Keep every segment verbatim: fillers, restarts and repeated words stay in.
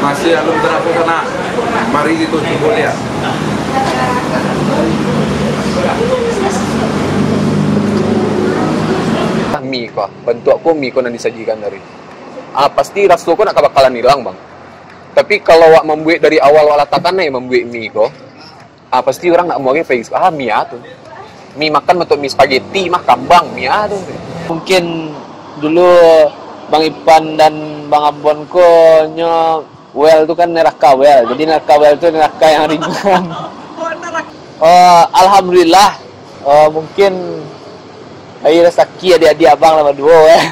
Masih alun taraso sanak. Mari kito cubo liak. Mi ko, bantuak ko mi ko nan disajikan tadi. Ah, pasti raso ko nak ka bakalan ilang, Bang. Tapi kalau awak mambuek dari awal, awak latakan, eh, mambuek mi ko, ah, pasti urang nak muagai face, ah, mi ah tu. Mi makan bantuak mi spaghetti mah, kambang mi ah tu. Mungkin dulu Bang Ipan dan Bang Ambon ko nyo well tu kan neraka well. Jadi neraka well tu neraka yang ringan. Oh, alhamdulillah. Oh, mungkin rezeki adik-adik abang lah baduo, eh.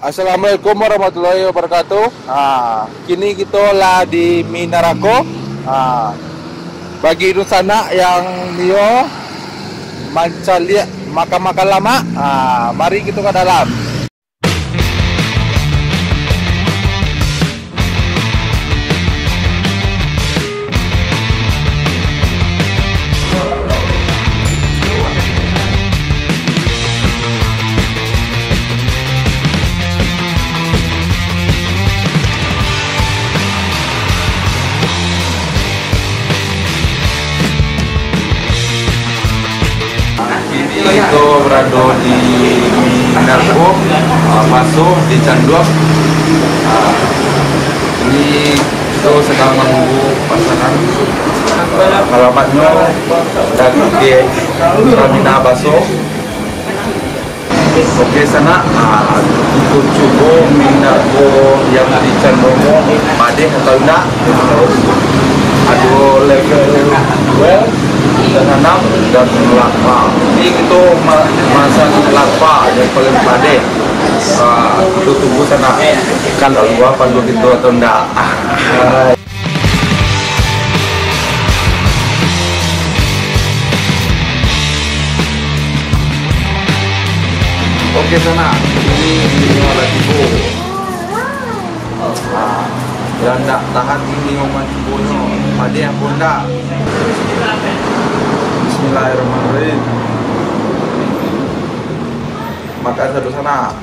Assalamualaikum warahmatullahi wabarakatuh. Ah, kini kito lah di Minarako. Ah, bagi dunsanak yang nio mancaliak makan-makan lamak, ah, mari kito ka dalam. Kini kito barado di Minarako, ah, Baso di Canduang. Ah, kini kito sadang manunggu pasanan. Ah, alamatnyo dari di Pertamina Baso. Oke, sanak, ah, kito cubo Minarako yang di Canduang, padeh atau indak. Ado level well, dan anam, dan lapa. Jadi kito ma-, masan lapa yang paling padeh. Ah, kito tunggu sanak. Kan kalua pandu kito atau indak. Ah. Oke, sanak, ini, ini lah tibo. Ah, lah ndak tahan ini, Oman, tibonyo. Padeh apo ndak? Bismillahirrahmanirrahim. Makan sado, sanak.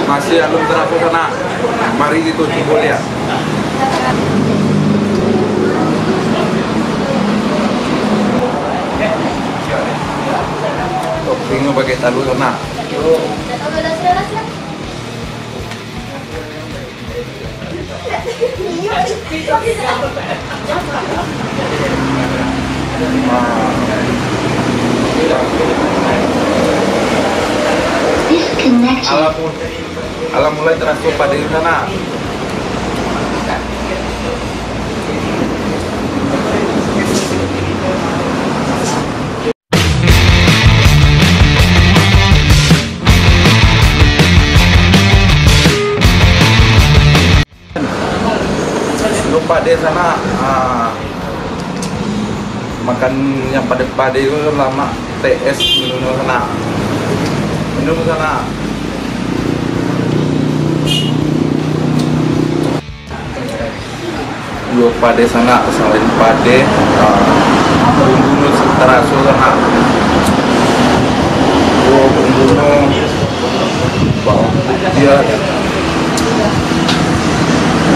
Masih alun taraso sanak. Mari kito cubo liak. Toppingnyo pakai talua sanak. Disconnected. Alah, alah mulai taraso padeh sanak. Belum padeh sanak. Ah, makan yang padeh-padeh tu lamak, T S minum sanak. Minum sanak. Iyo, padeh sanak, salain padeh, ah, bumbu nyo taraso sanak. Iyo, bumbu nyo, bawang putiah,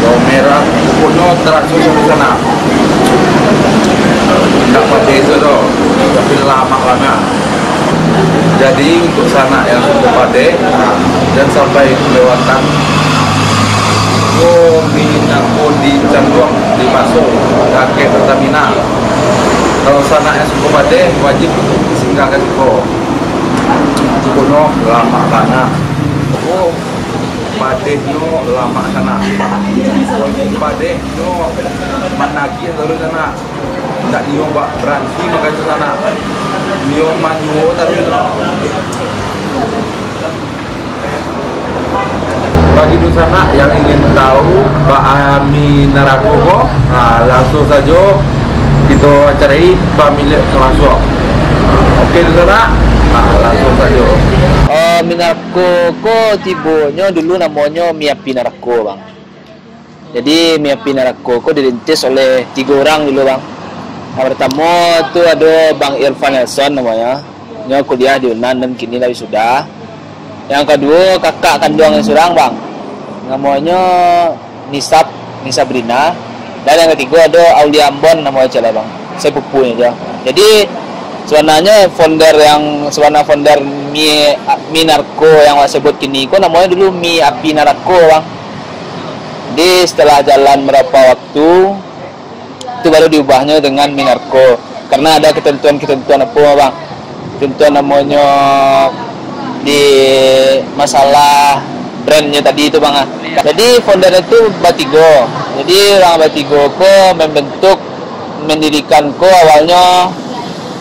bawang merah, pokoknyo taraso sanak. Indak padeh tu doh, tapi lamak bana. Jadi, untuk sanak yang suko padeh, jan sampai kelewatan. Oh, Minarako di Canduang, di Baso, dakek Pertamina. Kalau sanak yang suko padeh, wajib untuk singgah ka siko. Pokoknyo lamak bana. Oh. Padehnyo lamak sanak. Padehnyo managih taruih sanak. Ndak nio ba-, baranti makan tu sanak. Nio manyuo taruih sanak. Bagi dunsanak yang ingin tahu baa mi narako ko, ha, langsung sajo kito cari pamilik langsung. Oke, dunsanak, ha, langsung sajo. Oh, mi narako ko tibonyo dulu namonyo mi api narako, Bang. Jadi, mi api narako ko dirintis oleh tigo urang dulu, Bang. Yang partamo tu ado Bang Irfan Nelson namonyo. Nyo kuliah di Unan dan kini lah wisuda. Yang kaduo, kakak kanduang nyo surang, Bang. Namonyo Nisab, Nisabrina. Dan yang katigo ado Aulia Ambon namonyo, cek lah, Bang. Sapupunyo jo. Jadi, sabananyo founder yang, sabana founder mi, mi narako yang awak sebut kini ko namonyo dulu mi api narako, Bang. Jadi, setelah jalan berapa waktu, tu baru diubahnyo dengan mi narako. Karena ada ketentuan-ketentuan apo, Bang? Ketentuan namonyo di masalah brandnyo tadi tu, Bang, ah. Jadi, foundernya tu batigo. Jadi, urang batigo ko membentuk, mendirikan ko awalnyo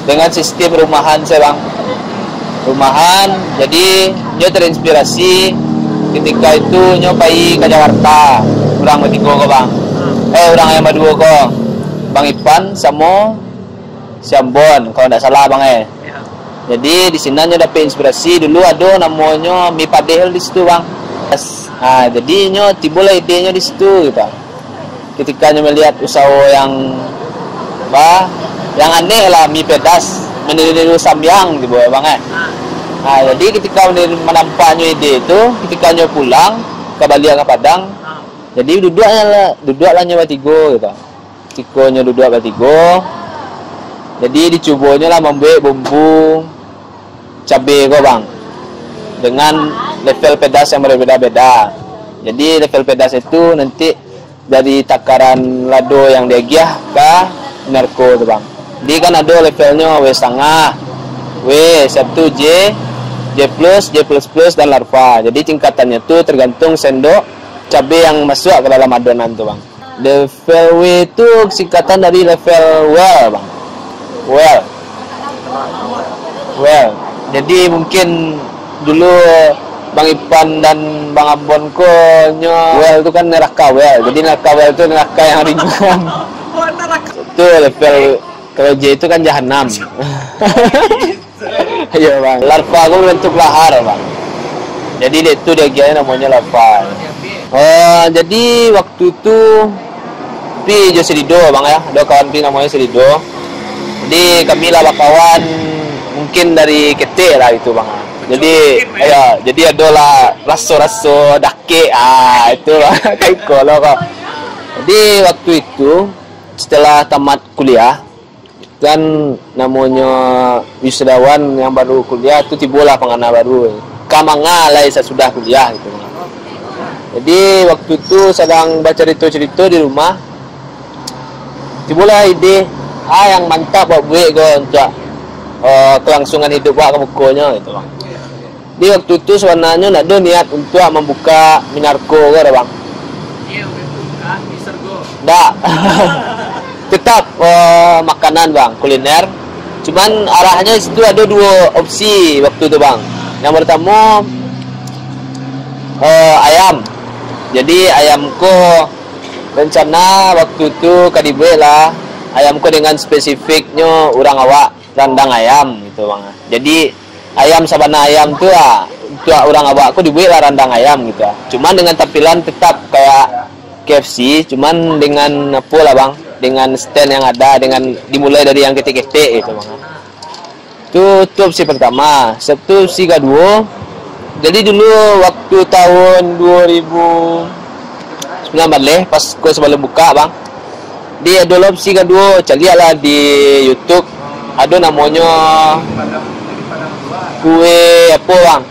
dengan sistem rumahan se, Bang. Rumahan, jadi nyo terinspirasi ketika itu nyo pai ka Jakarta, urang batigo ko, Bang. Eh, urang yang baduo ko, Bang Ipan samo si Ambon, kalau ndak salah, Bang, eh. Jadi, di sinan nyo dapek inspirasi, dulu ado namonyo mi padeh di situ, Bang. Ha, jadi nyo tibolah idenyo di situ, gitu. Ketika nyo melihat usaho yang, bah, yang aneh lah, mi pedas, meniru-niru sambiang, gitu, Bang, eh. Ha, jadi ketika meniru, manampaknyo ide tu, ketika nyo pulang, ka baliak ka Padang, jadi duduaknyo lah, duduaklah nyo batigo, gitu. Ketika nyo duduak batigo, jadi dicubonyo lah mambuek bumbu cabe ko, Bang, dengan level pedas yang berbeda-beda. Jadi, level pedas itu nanti dari takaran lado yang diagiah ka narako tu, Bang. Jadi, kan ado levelnyo W setengah, W, siap tu J, J plus, J plus plus, dan larva. Jadi, tingkatannya tu tergantung sendok cabe yang masuk ke dalam adonan tu, Bang. Level W tu singkatan dari level well, Bang. Well. Well. Jadi, mungkin dulu Bang Ipan dan Bang Ambon ko nyo well tu kan neraka well. Jadi, neraka well tu neraka yang ringan. Tu level, kalau J tu kan jahanam. Iyo, Bang. Larva ko berbentuk lahar, Bang. Jadi, dek tu diagiahnyo namonyo larva. Oh, jadi waktu tu pi jo si Rido, Bang, ya. Ado kawan pi namonyo si Rido. Jadi, kami lah bakawan mungkin dari ketek lah itu, Bang. Jadi, ya, jadi adolah raso-raso dakek, ah, itu, Bang. Kayak iko lo kok. Jadi, waktu itu, setelah tamat kuliah, kan namonyo wisudawan yang baru kuliah tu tibolah pangana baru. Ka manga lai sasudah kuliah gitu. Jadi waktu tu sadang bacarito-carito di rumah, tibolah ide, ah, yang mantap buat buek ko untuk, eh, kelangsungan hidup wak ka mukonyo gitu, Bang. Di waktu tu sabananyo ndak ado niat untuak mambuka minarko ko dah, Bang. Ndak. Tetap, eh, makanan, Bang, kuliner. Cuman arahnyo situ ado duo opsi waktu tu, Bang. Yang pertamo, eh, ayam. Jadi ayam ko rencana waktu tu ka dibuek lah ayam ko dengan spesifiknyo urang awak randang ayam gitu, Bang. Jadi ayam sabana ayam tu ah, untuak urang awak ko dibuek lah randang ayam gitu ah. Cuman dengan tampilan tetap kayak K F C, cuman dengan apo lah, Bang, dengan stand yang ada, dengan dimulai dari yang ketek-ketek gitu, Bang. Tu, tu opsi pertama. Siap tu opsi kaduo. Jadi dulu waktu tahun dua ribu sembilan belas, pas ko sabalum buka, Bang. Di ado opsi kaduo, caliak lah di YouTube. Ado namonyo kue apo, Bang?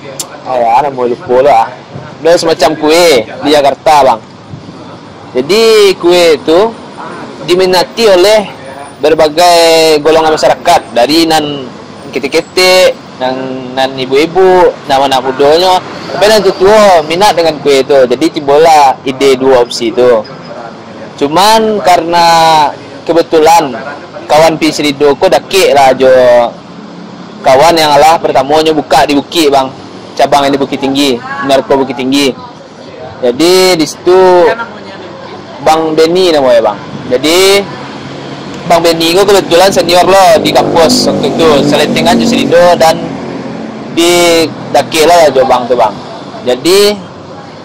Ah, ya, namo lupo lah. Ado semacam kue di Jakarta, Bang. Jadi, kue tu diminati oleh berbagai golongan masyarakat, dari nan ketek-ketek, nan, nan ibu-ibu, nan anak mudonyo, Tapi nan tuo-tuo minat dengan kue tu, jadi timbullah ide duo opsi tu. Cuman karena kebetulan kawan Pi Srido ko dakek lah jo kawan yang alah pertamonyo buka di Bukik, Bang. Cabang yang di Bukittinggi, Minarko Bukittinggi. Jadi di situ Bang Benny namonyo, Bang. Jadi Bang Benny ko kebetulan senior lo di kampus waktu itu, salettingan jo Srido dan di dakek lah jo Bang tu, Bang. Jadi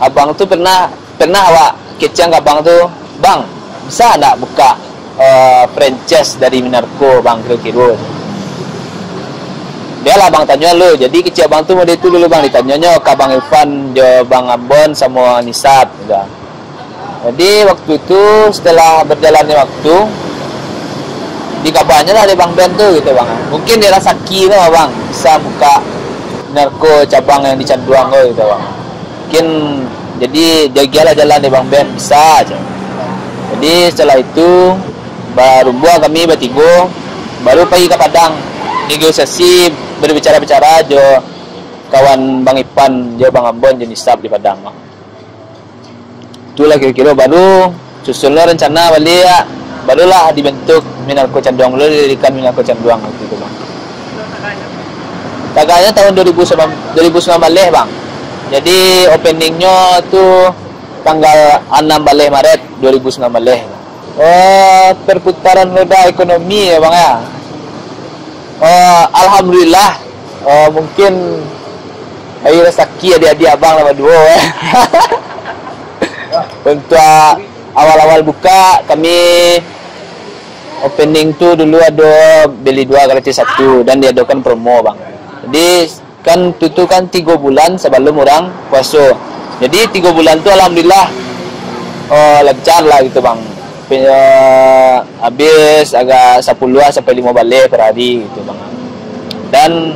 abang tu pernah pernah awak kecek ka abang tu, "Bang, bisa ndak buka eh, franchise dari Minarko, Bang, kiro-kiro?" Bialah abang tanyo lu. Jadi kecek abang tu mode tu dulu, Bang, ditanyonyo ka Bang Irfan jo Bang Ambon samo Nisab gitu. Jadi waktu tu, setelah berjalannya waktu, dikabanyo lah dek Bang Ben tu gitu, Bang. Mungkin dek rasaki tu, Bang, bisa buka Minarko cabang yang di Canduang tu gitu, Bang. Mungkin jadi jagialah jalan dek Bang Ben, bisa aja. Jadi setelah itu, barumbuah kami batigo, baru pai ka Padang, negosiasi, berbicara-bicara jo kawan Bang Ipan, jo Bang Ambon, jo Nisab di Padang. Itulah kiro-kiro baru susun lo rencana baliak, barulah dibentuk Minarko Canduang, baru didirikan Minarko Canduang waktu itu, Bang. Tagaknyo tahun dua ribu sembilan, dua ribu sembilan belas, Bang. Jadi openingnyo tu tanggal anam baleh Maret dua ribu sembilan belas. Oh, perputaran roda ekonomi ya, Bang, ya? Oh, alhamdulillah. Oh, mungkin ayo rasaki adik-adik abang lah baduo, ya. Untuk awal-awal buka, kami opening tu dulu ado beli dua gratis satu dan diadokan promo, Bang. Jadi kan tu, tu kan tigo bulan sabalum urang puaso. Jadi tigo bulan tu alhamdulillah, oh, lancar lah gitu, Bang. Pe-, eh, habis agak sapuluah sampai limo baleh per hari gitu, Bang. Dan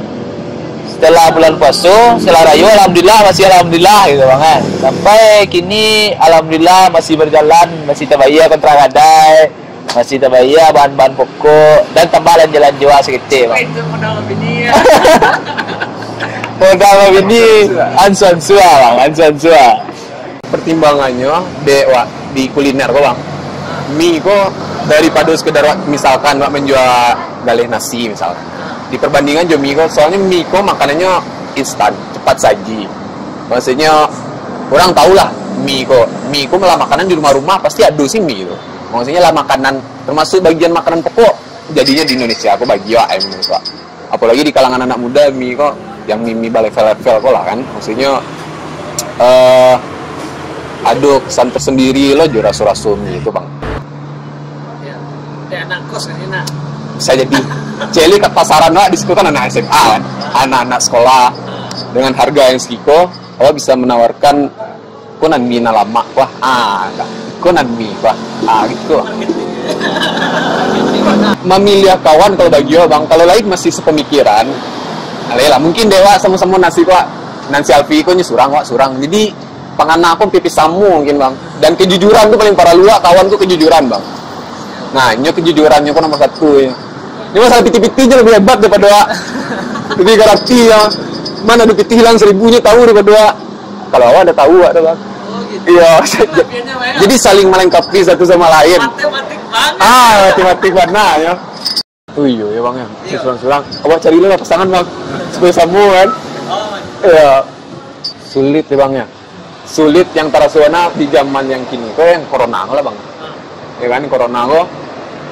setelah bulan puaso, setelah rayo, alhamdulillah, masih alhamdulillah gitu, Bang, kan. Sampai kini alhamdulillah masih berjalan, masih tabayia kontra kadai, masih tabayia bahan-bahan pokok, dan tambah lanjua-lanjua saketek, Bang. Itu modal bini, ya. Modal bini, ansua-ansua, Bang, ansua-ansua. Pertimbangannyo, dek wak, di kuliner ko, Bang. Mi ko, daripado sekedar wak, misalkan wak menjua galeh nasi, misalkan. Di perbandingan jo mi ko, soalnyo mi ko makanannyo instan, cepat saji. Maksudnyo, urang tahu lah mi ko. Mi ko malah makanan di rumah-rumah, pasti ado sih mi tu. Maksudnyo lah makanan, termasuk bagian makanan pokok. Jadinyo di Indonesia ko bagi wak, ai, menurut wak. Apolagi di kalangan anak muda, mi ko, yang mi-mi balevel-level ko lah kan. Maksudnyo, eh, ado kesan tersendiri lo jo raso-raso mi tu, Bang. Ya, kayak anak kos kan, enak. Bisa jadi. Celi kat pasaran wak, di situ kan anak S M A kan. Anak-anak sekolah. Dengan harga yang segiko, awak bisa menawarkan, "Ko nan mi nan lamak, wah." Ah, ko nan mi, wah. Ah, gitu. Mamiliah kawan kalau bagi wak, Bang. Kalau lain masih sepemikiran. Alah lah, mungkin dek wak samo-samo nasib wak. Nan si Alfi ko nyo surang, wak surang. Jadi, pangana ko pipih samo mungkin, Bang. Dan kejujuran tu paling paralu, wak. Kawan tu kejujuran, Bang. Nah, inyo kejujuran nyo ko nomor satu, ya. Ini masalah pitih-pitih je lebih hebat daripada wak. Lebih garati, ya. Mana ada pitih hilang seribu nyo tahu daripada wak. Kalau awak dah tahu, wak tu, Bang. Oh, gitu. Iya. Itu kelebihannya, Bang, ya? Jadi saling melengkapi satu sama lain. Matematik banget. Ah, matematik banget, ya. Oh iyo, ya, Bang, ya. Iya. Surang-surang. Awak carilah pasangan, Bang. Supaya sama, kan? Oh. Iya. Sulit, ya, Bang, ya. Sulit yang taraso bana di zaman yang kini ko, yang corona ko lah, Bang. Ya kan, corona ko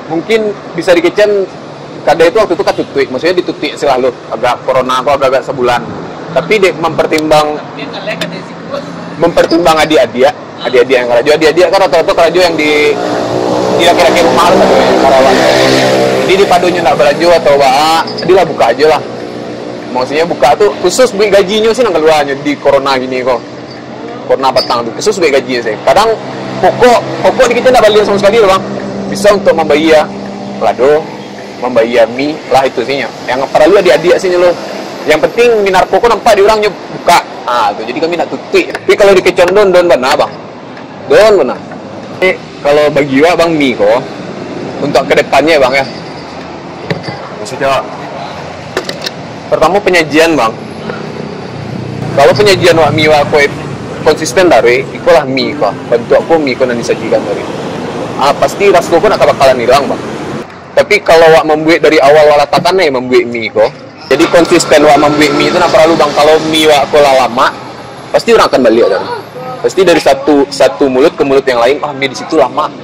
mungkin bisa dikecekan, kadai tu waktu tu katutuik, maksudnya ditutuik selalu, agak corona ko agak-agak sebulan. Tapi dek mempertimbang, mempertimbang adik-adik, adik-adik yang karajo, adik-adik kan rata-rata karajo yang di, di laki-laki rumah tu, yang karawat. Jadi dipadonyo nak balajo atau baa, jadilah buka ajo lah. Maksudnya buka tu khusus duit gajinyo sih nang kaluarnyo di corona gini ko. Corona patang tu khusus duit gaji sih. Kadang pokok, pokok di kito ndak bali samo sekali tu, Bang. Bisa untuk mambayia lado, mambayia mi, lah itu sih nyo. Yang paralu adik-adik sih nyo lo. Yang penting Minarko ko nampak di urang nyo buka. Ah, tu jadi kami nak tutuik. Tapi kalau dikecekan don, don bana, Bang. Don bana. Eh, kalau bagi wak, Bang, mi ko, untuk ke depannya, Bang, ya. Maksudnya, pertama penyajian, Bang. Kalau panyajian wak mi wak ko konsisten taruih, ikolah mi ko, bantuak ko mi ko nan disajikan taruih. Ah, pasti raso ko nak kabakalan ilang, bang. Tapi kalau wak mambuek dari awal, wak latakan ai mambuek mi ko. Jadi konsisten wak mambuek mi tu nak paralu, bang. Kalau mi wak ko lah lamak, pasti urang akan baliak taruih. Pasti dari satu satu mulut ka mulut yang lain, ah, mi di situ lamak.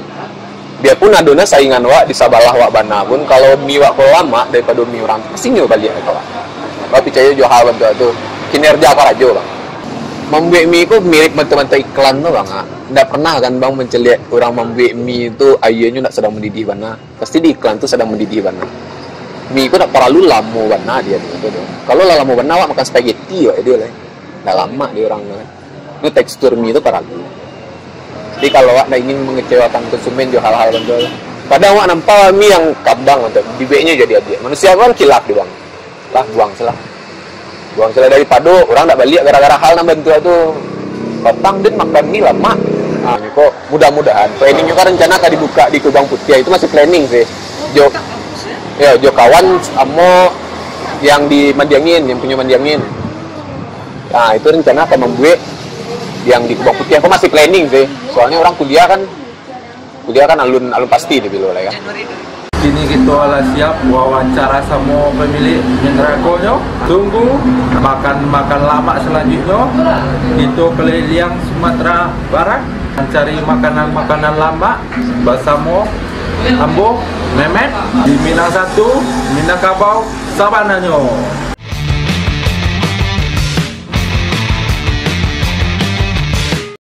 Biapun ado na saingan wak di sabalah wak bana pun, kalau mi wak ko lamak daripado mi urang, pasti nyo baliak ka wak. Wak picayo jo hal bantuak tu, kinerja karajo, bang. Mambuek mi ko mirip bantuak-bantuak iklan tu, bang, ah. Ndak pernah kan, bang, mancaliak urang mambuek mi tu, aianyo ndak sadang mandidih bana. Pasti di iklan tu sadang mandidih bana. Mi ko ndak paralu lamo bana dia tu, tu. Kalau lah lamo bana, wak makan spaghetti wak dia lah. Ndak lamak di urang tu kan. Itu tekstur mi tu paralu. Jadi kalau awak ndak ingin mengecewakan konsumen jo hal-hal bantuak tu, kadang awak nampak mi yang kabang tu, dibueknyo jadi adiak. Manusia kan kilaf di bang. Lah, buang salah. Buang salah daripado urang ndak baliak gara-gara hal nan bantuak tu. Patang den makan mi lamak. Ah, ko mudah-mudahan. Planningnya kan rencana ka dibuka di Kubang Putiah, itu masih planning sih. Jo, ya, jo kawan samo yang di Mandiangin, yang punya Mandiangin. Nah, itu rencana akan mambuek yang di Kubang Putiah. Ko masih planning sih. Soalnya orang kuliah kan, kuliah kan alun alun pasti di bilo lah ya. Kini kito lah siap wawancara samo pemilik Minrakonyo. Tunggu makan-makan lamak selanjutnyo. Kito keliliang Sumatera Barat mancari makanan-makanan lamak basamo ambo Memet di Minang Satu, Minangkabau sabananyo.